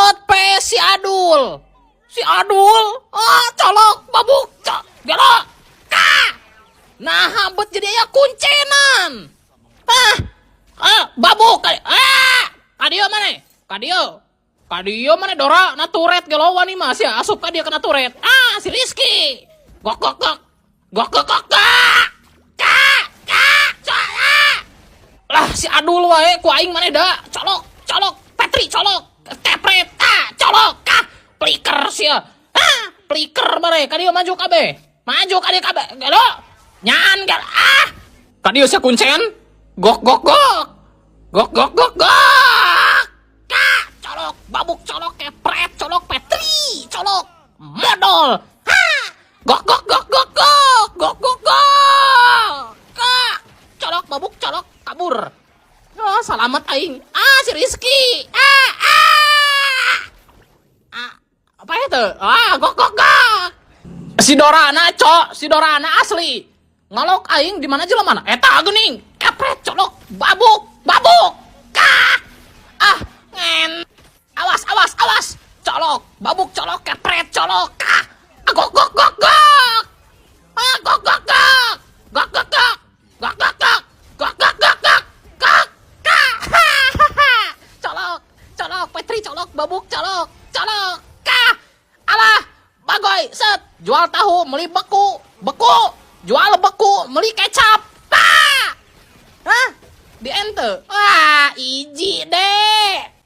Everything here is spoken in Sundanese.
Set pe si Adul. Si Adul. Ah, colok babuk. Cok. Gelo. Ka. Nah, bet jadi aya kuncenan. Ah. Ah, babuk. Ah. Kadieu maneh? Kadieu. Kadieu maneh Dora na turret gelo wani mah sia asup ka dieu kena turret. Ah, si Rizky. Gok gok gok. Gok gok gok gok. Ka ka cok, ah. Lah, si Adul wae ku aing maneh da. Colok, colok, Petri colok. Kepret, ah, colok, ah. Flicker sia. Ah, flicker maneh. Kadieu maju kabeh. Maju kadieu kabeh. Gelo. Nyaan gel. Ah. Kadieu sia kuncen. Gok gok gok. Gok gok gok gok. Ka, colok, babuk colok, kepret colok, Petri colok. Modol. Ha. Gok gok gok gok gok. Gok gok gok. Ka. Colok, babuk colok, kabur. Oh, selamat aing. Ah, si Rizky. Ah, ah. Ah, apa itu? Ah, gok gok gok. Si Dorana, cok, si Dorana asli. Ngalok aing di mana jelema mana? Eta geuning. Kepret colok, babuk, babuk. Kah. Ah, ngen. Awas, awas, awas. Colok, babuk colok, kepret colok. Kah. Ah, gok gok gok gok. Ah, gok gok gok. Gok gok gok. Gok gok gok. Gok gok gok gok. Gok. Kah. Ha, ha, ha. Colok, colok, Petri colok, babuk colok, colok. Kah. Alah, bagoy, set, jual tahu, beli beku, beku, jual beku, beli kecap. Ah! Hah? Di ente? Wah, iji deh.